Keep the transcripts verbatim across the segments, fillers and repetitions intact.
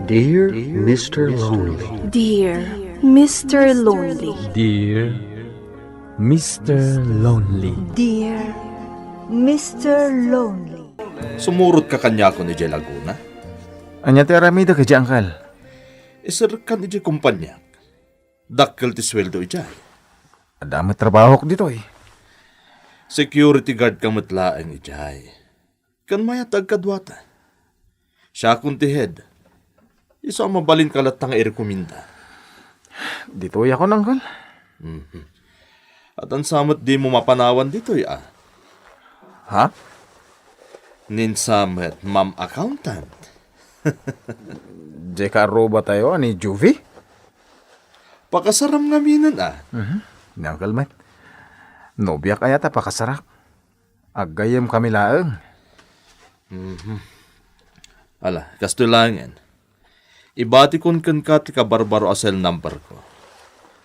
Dear Mister Lonely. Dear Mister Lonely. Dear Mister Lonely. Dear Mister Lonely. Sumurotka kaniakon idiay Laguna? Ania ti aramidek idiay, Uncle? Iserrekkan idiay kompaniak. Dakkel ti sueldo idiay. Adda met trabahok ditoy. Security guard ka met laeng idiay. Ken mayat ti agkaduata. Siakon ti head. Isu a mabalinka latta nga irekomenda. Ditoyakon, Uncle. Mhm. Addan sa met dimo mapanawan ditoy, a? Ha? Ni sa met, Ma'am Accountant. Diay kaarrubatayo a ni Juvie? Pakasaram ngaminen, a? Mhm. Ni Uncle Mike. Nobiak aya ta pakasarak. Aggayyemkami laeng. Mhm. Ala, kastoy laengen. Ibatikon kenka ti kabarbaro a cell number ko.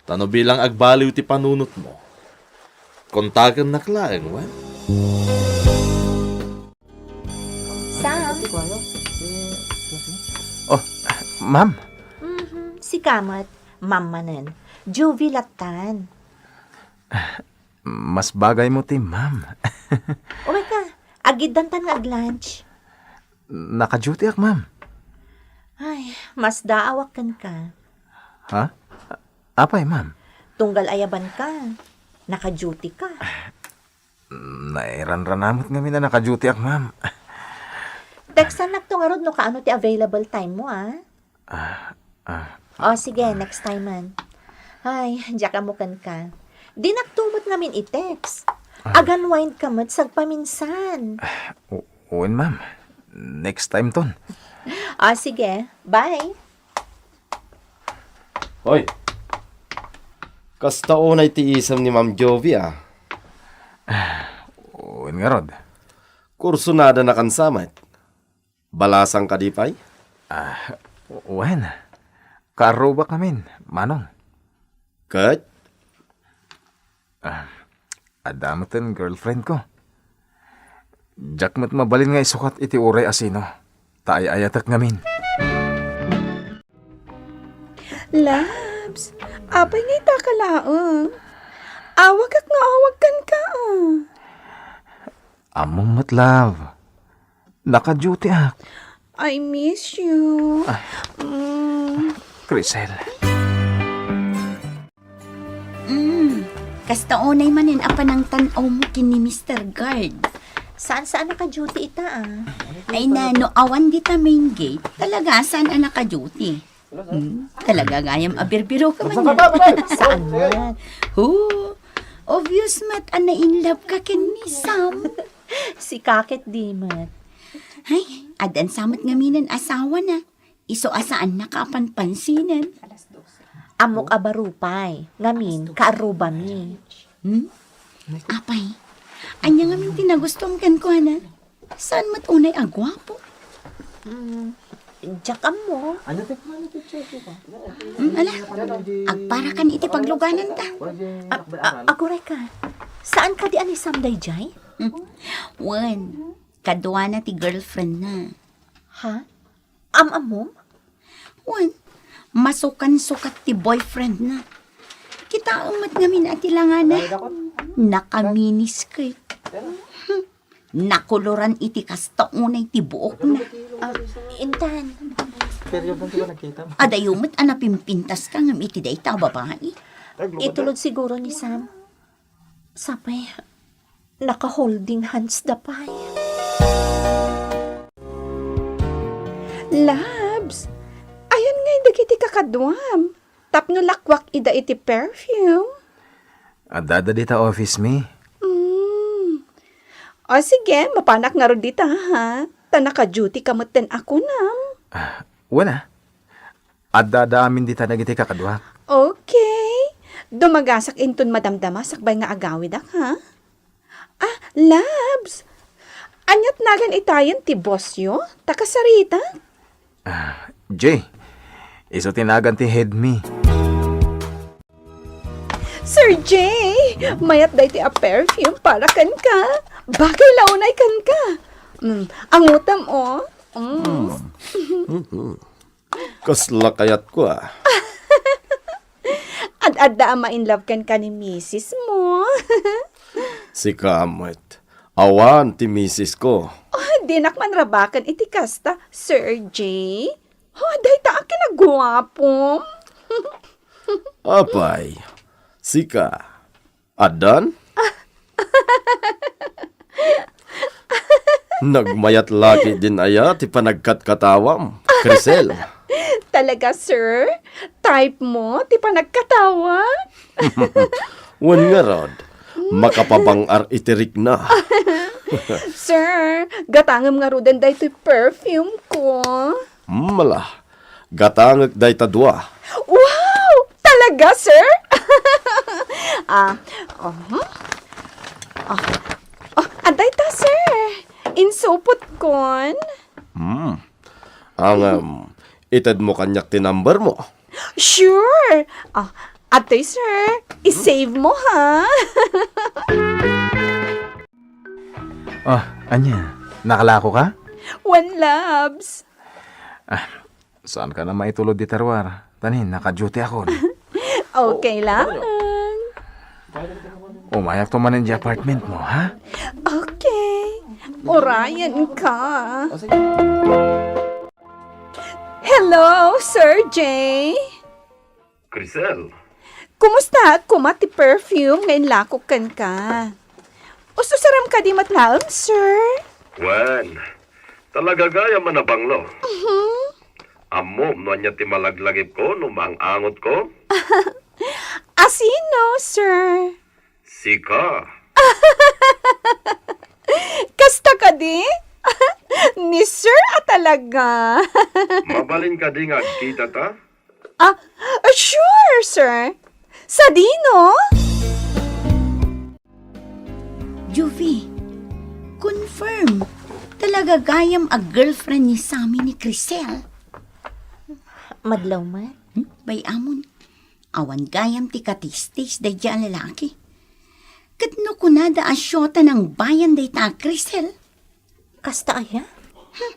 Ta no bilang agbaliw ti panunotmo, kontakennak laeng, wen? Sam? Oh, ma'am. Mhm. Sika met, ma'am manen. Juvie lattan. Mas bagaymo ti ma'am. Umay ka, agiddantan nga ag-lunch. Naka-dutyak, ma'am. Ay, masdaawak kenka. Ha? Apay, ma'am? Tunggal ayabanka. Naka-duty ka. Nairanrana met ngamin a naka-dutyak, ma'am. Textannakto ngarud no kaano ti available time mo, a? Ah, ah. O, sige, next time man. Ay, diak ammo kenka. Dinakto met ngamin i-text. Ah. Ag-unwind ka met sagpaminsan. Ah, u-, wen, ma'am. Next time ton. O, sige. Bye. Hoy. Kasta unay ti isem ni Ma'am Jovie, a. Ah, wen ngarud. Kursunadana kan sa met. Balasang kadi pay? Ah, wen. Kaarrubak ngamin, Manong. Ket? Ah, adda met ten girlfriend ko. Diak met mabalin nga isukat iti uray a sino. Ta ay-ayatek ngamin. Labs, apay nga ita ka laeng? Awagak nga awag kenka, a. Ammom met, love. Naka-duty ak. I miss you. Ah. Mm. Crisel. Mm. Kasta unay manen a panangtan-awmo ken ni Mister Guard. Saan-saan naka-duty ita, a? Ay na, no awan dita main gate, talaga saan a naka-duty. Hmm, talaga gayam a birbiro ka man. Saan man? Hu, obvious met a na-in love ka ken ni Sam. Sika ket di met. Ay, addan sa met ngaminen asawana. Isu a saannaka a panpansinen. Ammok a baro pay, ngamin, kaarrubami. Hmm? Apay, ania ngamin ti nagustuam kenkuana? Saan met unay a guapo? Mm, diak ammo. Ano ti, ano ti, check ko? Mm, ala, agparakan iti paglugananta. A-, a-, aguray ka. Saan kadi a ni Sam daydiay? Hmm. Wen, kaduana ti girlfriendna. Ha? Am-ammom? Wen, masukansukat ti boyfriendna. Kitaem met ngamin a ti langana. Naka-miniskirt. Hmm. Nakoloran iti kasta unay ti buokna. Ah, intan. Period lang, di ba, nagkita mo? Adayo met a napimpintaska ngem iti dayta a babai. Itulod siguro ni Sam. Sapay, naka-holding hands da pay. Labs, ayan ngay dagiti kakaduam tapno lakuak ida iti perfume. Addada dita office mi. Mm. O sige, mapanak ngarud dita, ha? Ta naka-duty ka metten a kunam. Ah, wala. Addada amin dita dagiti kakaduak. Okay. Dumagasak inton madamdama sakbay nga agawidak, ha? Ah, Labs! Aniat nagan itayen ti bossyo? Ta kasaritak? Ah, Jay, isu ti nagan ti head mi. Sir Jay, mayat daytoy a perfume para kenka. Bagay la unay kenka. Mm, angutam, oh. Mm. Mm. Mhm. Kasla kayatko, ah. Ad-adda a ma-in love kenka ni misis mo. Sika met. Awan ti misis ko. Oh, dinak man rabaken iti kasta, Sir Jay. Oh, dayta a kinaguapom. Apay, sika. Addan? Nagmayat la ketdin aya ti panagkatkatawam, Crisel. Talaga, sir? Type mo ti panagkatawa? Wen ngarud, makapabang-ar iti rikna. Sir, gatangem ngaruden daytoy perfume ko. Mala, gatangek dayta dua. Wow! Talaga, sir? Ah, uh-huh. Ah, oh, adda ita, sir. Insupotkon. Hmm. Ngem, itedmo kaniak ti number mo. Sure. Ah, adtoy, sir. I-save mo, ha? Ah, ania? Nakalako ka? One loves. Ah, saan ka na maitulod di taruar? Tani, naka-duty akon. Okay lang. Umayakto manen di apartment mo, ha? Okay. Urayan ka. Hello, Sir Jay. Crisel. Kumusta? Kuma ti perfume nga inlakok kenka. Us-usaram kadi met laeng, sir? Wen, talaga gayam a nabanglo. Mhm. Ammom no ania ti malaglagipko no maang-angotko? A sino, sir? Sika. Kasta kadi? Ni sir a talaga. Mabalin kadi nga agkitata? Ah, sure, sir. Sadino? Juvie, confirm. Talaga gayam a girlfriend ni Sammy ni Crisel. Madlaw met. Hmm? Bay-amon. Awan gayam ti katistis daydiay a lalaki. Ket no kunada a siota nangbayan dayta a Crisel, kasta aya? Hmm.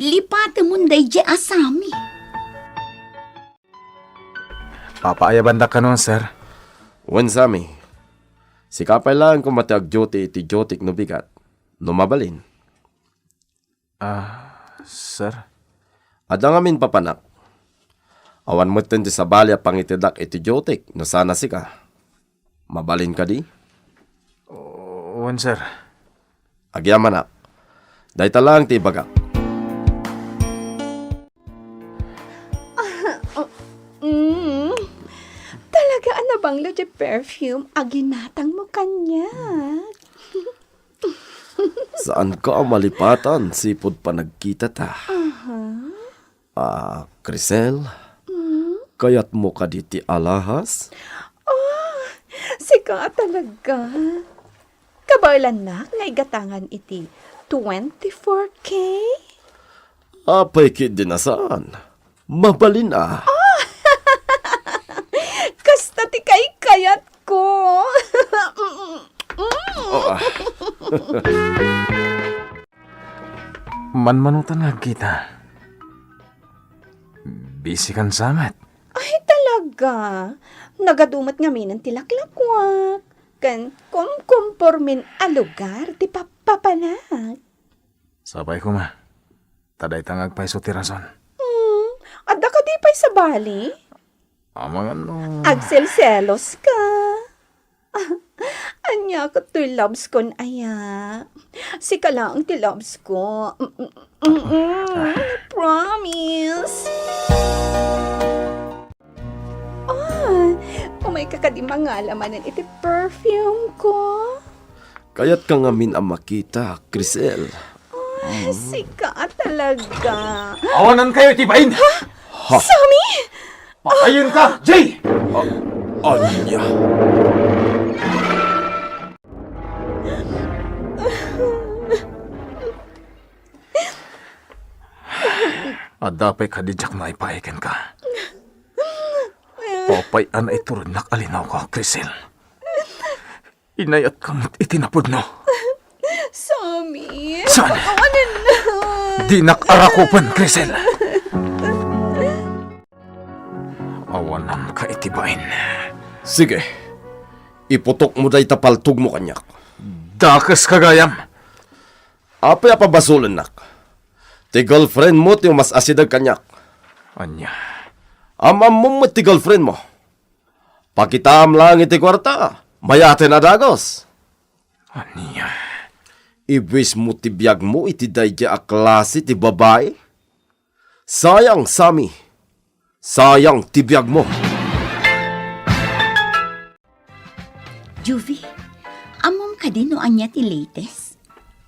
Lipatemon daydiay a Sammy. Papaayabandak kano, sir. Wen, Sammy. Sika pay laeng koma ti agduty iti dutyk no bigat. No mabalin. Ah, sir? Adda ngamin papanak. Awan metten ti sabali a pangitedak iti dutyk no saan a sika. Mabalin kadi? Wen, sir. Agyamanak. Dayta laeng ti ibagak. Mm. Talaga a nabanglo ti perfume a ginatang mo kaniak. Saanka a malipatan sipud panagkitata. Aha. Ah, Crisel, mm? Kayatmo kadi ti alahas? Oh, sika talaga. Kabaelannak nga igatangan iti twenty-four K? Apay ketdin a saan. Mabalin a. Ah! Kasta ti kaykayatko. Mm. Oh, ah. Manmanutan nga agkita. Busy kan sa met. Ay, talaga. Nagadu met ngaminen ti laklakuak. Ken kumkumpormin a lugar ti pappapanak. Sapay koma. Ta dayta nga agpayso ti rason. Hmm, adda kadi pay sabali? Amangan no. Agselselos ka. Ania ket toy loves kon aya? Sika laeng ti loves ko. Mm, mm, mm, promise. Ah, umayka kadi mangala manen iti perfume ko? Kayatka ngamin a makita, Crisel. Ah, sika talaga. Awanankayo iti bain! Ha? Sammy! Patayenka, Jay! A-, ania? Adda pay kadi diak maipaay kenka? Apay a naiturednak a linawko, Crisel? Inayatka met iti napudno. Sammy, saan? Pakawanan na. Dinak arakupen, Crisel. Fine. Sige. Iputokmo dayta paltogmo kaniak. Dakes ka gayam. Apay a pabasolennak? Ti girlfriendmo ti umas-asideg kaniak. Ania? Am-ammom met ti girlfriendmo. Pakitaam laeng iti kuarta. Mayaten a dagus. Ania? Ibuismo ti biagmo iti daydiay a klase ti babai? Sayang, Sammy. Sayang ti biagmo. Juvie, ammom kadi no ania ti latest?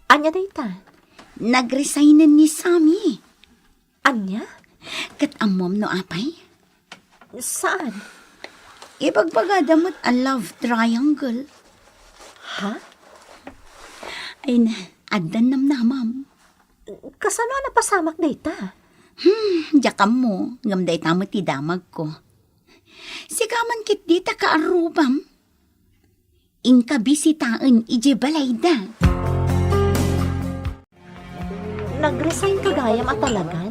Ania dayta? Nagresignen ni Sammy. Ania? Ket ammom no apay? Saan? Ibagbagada met a love triangle. Ha? Ay na, addan namnamam. Kasano a napasamak dayta? Hmm, diak ammo, ngem dayta met ti damagko. Sika man ketdi ta kaarrubam. Inka bisitaen idiay balayda. Nag-resign ka gayam a talagan?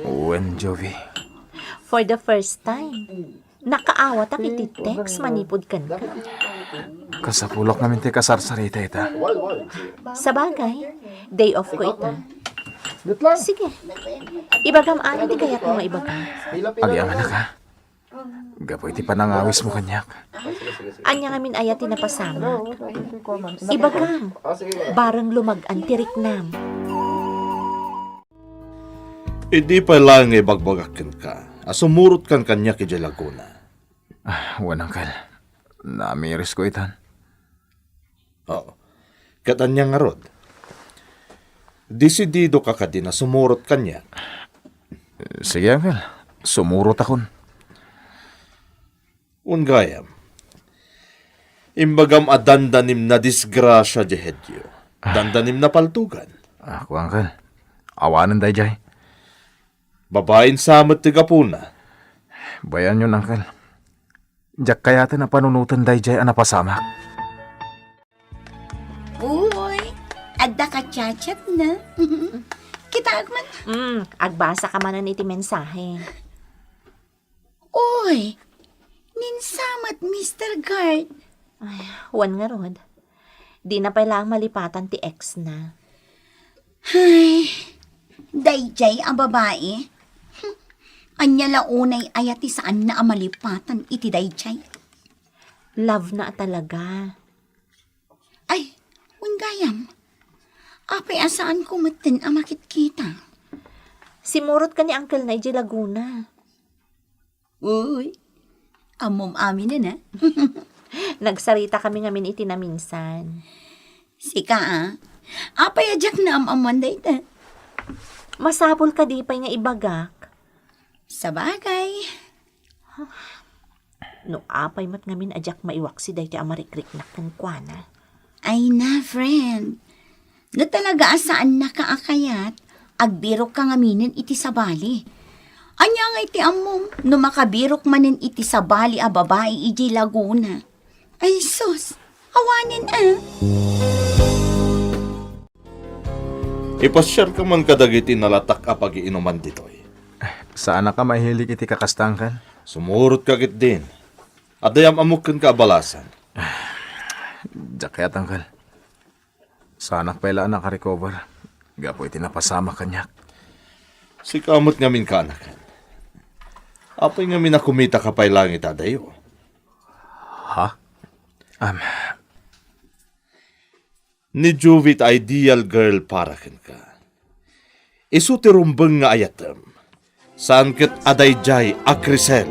Wen, Juvie. For the first time, nakaawatak iti text manipud kenka. Kasapulok ngamin ti kasarsarita ita. Sabagay, day off ko ita. Sige, ibagam amin ti kayatmo nga ibaga. Agyamanak, ha? Gapu iti panangawismo kaniak. Ania ngamin aya ti napasamak? Ibagam, bareng lumag-an ti riknam. Idi pay laeng nga ibagbagak kenka a sumurotkan kaniak idiay Laguna. Ah, wen, Uncle. Namirisko itan. Oo. Ket ania ngarud? Desidido ka kadi a sumurot kaniak? Sige, Uncle. Sumurotakon. Wen gayam. Imbagam a dandanim a disgrasia diay headyo. Dandanim a paltugan. Ako, Uncle. Awanen daydiay. Babain sa met ti gapuna. Bayanyon, Uncle. Diak kayaten a panunoten daydiay a napasamak. Uy, adda ka chat-chat na. Kitaek man. Mm, agbasa ka manen iti mensahe. Uy, ninsamet, Mister Guard. Ay, wen ngarud. Dina pay laeng malipatan ti ex na. Ay, daydiay a babai. Hmm, ania la unay aya ti saanna a malipatan iti daydiay? Love na a talaga. Ay, wen gayam. Apay a saanko metten a makitkita? Simurot ka ni uncle na idiay Laguna. Uy, ammom aminen, a? Nagsarita kami ngamin iti naminsan. Sika, a? Apay a diak naam-ammoan dayta? Masapul kadi pay nga ibagak. Sabagay. No apay met ngamin a diak maiwaksi daytoy a marikriknak kenkuana. Ay na, friend. No talaga a saannaka a kayat, agbirokka ngaminen iti sabali. Ania ngay ti ammom no makabirok manen iti sabali a babai idiay Laguna? Ay sus, awanen a. Ipasiarka man kadagiti nalatak a pagiinuman ditoy. Saanak a mahilig iti kakasta, Uncle. Sumurotka ketdin. Adda am-ammok kenka a balasan. Diak kayat, Uncle. Saanak pay la a nakarecover gapu iti napasamak kaniak. Sika met ngamin, kaanakan. Apay ngamin a kumitaka pay laeng ita adayo? Ha? Am, Ni Juvie ti ideal girl para kenka. Isu ti rumbeng nga ayatem. Saan ket a daydiay a Crisel.